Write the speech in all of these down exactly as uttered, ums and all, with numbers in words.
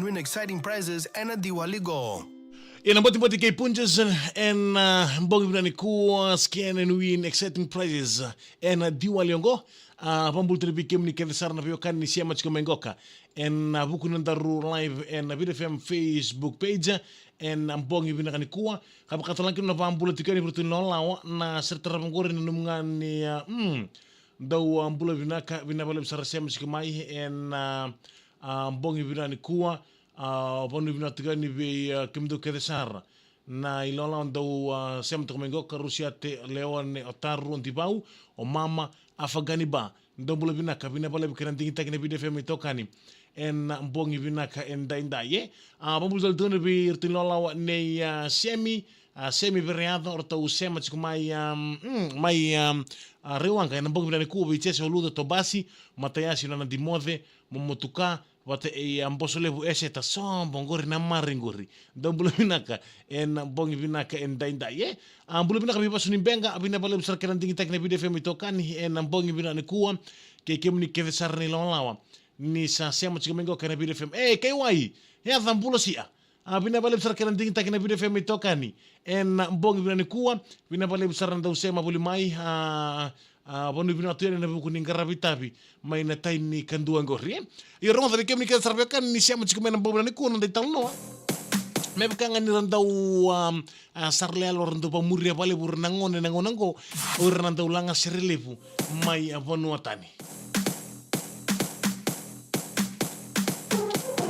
Win exciting prizes ena Diwali qo. Ena batibati kei Punjas ena bogi vinaka nikua, scan and win exciting prizes ena Diwali qo. A, vakabula tale vei kemuni kece sara na veiwekani ni sema tiko mai qoka ena vuku ni nodaru live ena Viti F M Facebook page ena bogi vinaka nikua. Ka vakatalega kina na vakabula tiko yani vei iratou na ilawalawa na sere tarava qori, nanuma ga ni, a, mm, dou, a, bula vinaka, vinaka vakalevu sara sema tiko mai ena, a, a, bogi vinaka nikua. A, vanua vinaka tiko yani vei, a, kemudou kece sara na ilawalawa dou, a, sema toka mai qoka, Rusiate, Leone, Otaru, Divau, o Mama, Afaganiba. Dou bula vinaka, vinaka vakalevu kei na digitaki na Viti F M itokani ena bogi vinaka edaidai, e. A, vakabula tale tu yani vei iratou na ilawalawa nei, a, Semi, a, Semi Vereyaco, o ratou sema tiko mai, a, mm, mai, a, a, Rewaqa ena bogi vinaka nikua, vei Jese, o Luca, Tobasi, Mataiasi, o Nana Dimoce, Momotuka, vata kei, a, Boso Levu, Eseta, sobo qori na mari qori. Dou bula vinaka ena bogi vinaka edaidai, e. A, bula vinaka vei Vasu ni Beqa, vinaka vakalevu sara kei na digitaki na Viti F M itokani ena bogi vinaka nikua. Kei kemuni kece sara na ilawalawa ni sa sema tiko mai qoka ena Viti F M. E, kei wai, e a ca bula sia. A, vinaka vakalevu sara kei na digitaki na Viti F M itokani ena bogi vinaka nikua. Vinaka vakalevu sara na dau sema voli mai, a, a, vanua vinaka tu yani ena vuku ni qaravi tavi mai na tai ni kadua qori, e. Io, rogoca vei kemuni kece sara veiwekani ni sema tiko mai ena bogi vinaka nikua, na noda italanoa me vaka ga ni ra dau, a, a, sara yalo, ra dau vakamuria vakalevu o ira na gone ena gauna qo, o ira na dau lagasere levu mai, a, vanua tani.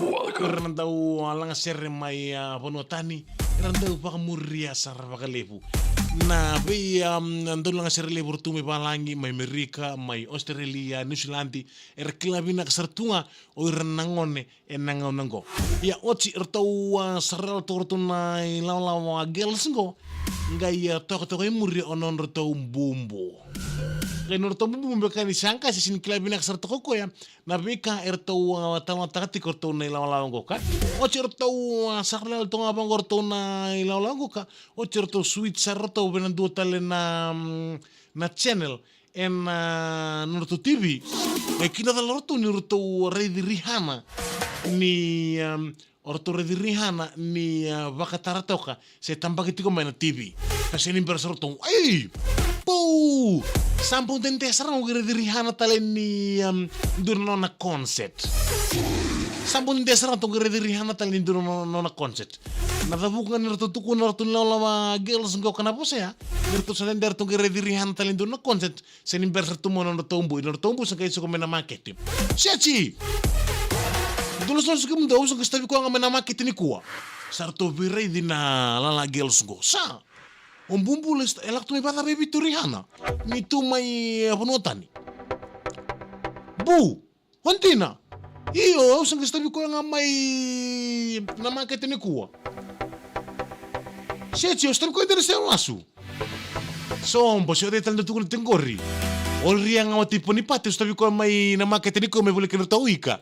O ira na dau, a, lagasere mai, a, vanua tani, era dau vakamuria sara vakalevu. Na vei, a, dau lagasere levu era tu mai valagi, mai Amerika, mai Australia, New Zealand, era kila vinaka sara tu ga o ira na gone ena gauna qo. Ia oti ratou, a, sara yalo toka ratou na ilawalawa girls qo, qai, a, tokatoka i muri o nodratou bubu. Qai nodratou bubu me vaka ni sa qase, sega ni kila vinaka sara toka o koya na veika eratou, a, talanoataka tiko ratou na ilawalawa qo ka. Oti ratou, a, sara yalo toka ga vaqo ratou na ilawalawa qo ka, oti ratou switch sara ratou vei na dua tale na, mm, na channel ena, a, nodratou T V. E kidacala ratou ni ratou raici Rihanna ni, um, o ratou raici Rihanna ni, a, vakatara toka se tabaki tiko mai na T V. Ka sega ni bera sara ratou. Ei! Pou! Sa bau dede sara ga qai raici Rihanna tale ni, um, dua na nona concert. Sa bau dede sara ga ratou qai raici Rihanna tale ni dua na nona, nona concert. Na cavuka ga ni ratou tukuna ratou na ilawalawa girls qo ka na vosa ya, ni ratou sa dede ratou qai raici Rihanna tale ni dua na concert. Sega ni bera sara tu mai na nodratou bu, na nodratou bu sa qai suka mai na makete. Seti! Dou lesu, lesu kemudou, au sa qai sotavi koya ga mai na makete nikua. Sa ratou veiraici na ilawalawa girls qo. Sa! O bubu, e lako tu mai vakacava i Viti o Rihanna? Ni tu mai, e, vanua tani. Bu! O dina? Io, au sa qai sotavi koya ga mai na makete nikua. Seti, o sotavi koya dina se o lasu? Sobo, se o cei tale dau tukuna tiko qori? O Ria ga wati Ponipate, o sotavi koya mai na makete nikua me voli kei na ratou ika.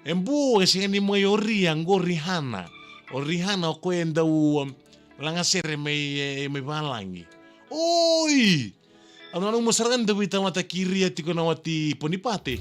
E bu, e sega ni mai o Ria, qo Rihanna. O Rihanna o koya e dau, um, lagasere mai, e, mai valagi. Oi! Au nanuma sara ga ni dau veitalanoataki Ria tiko na wati Ponipate.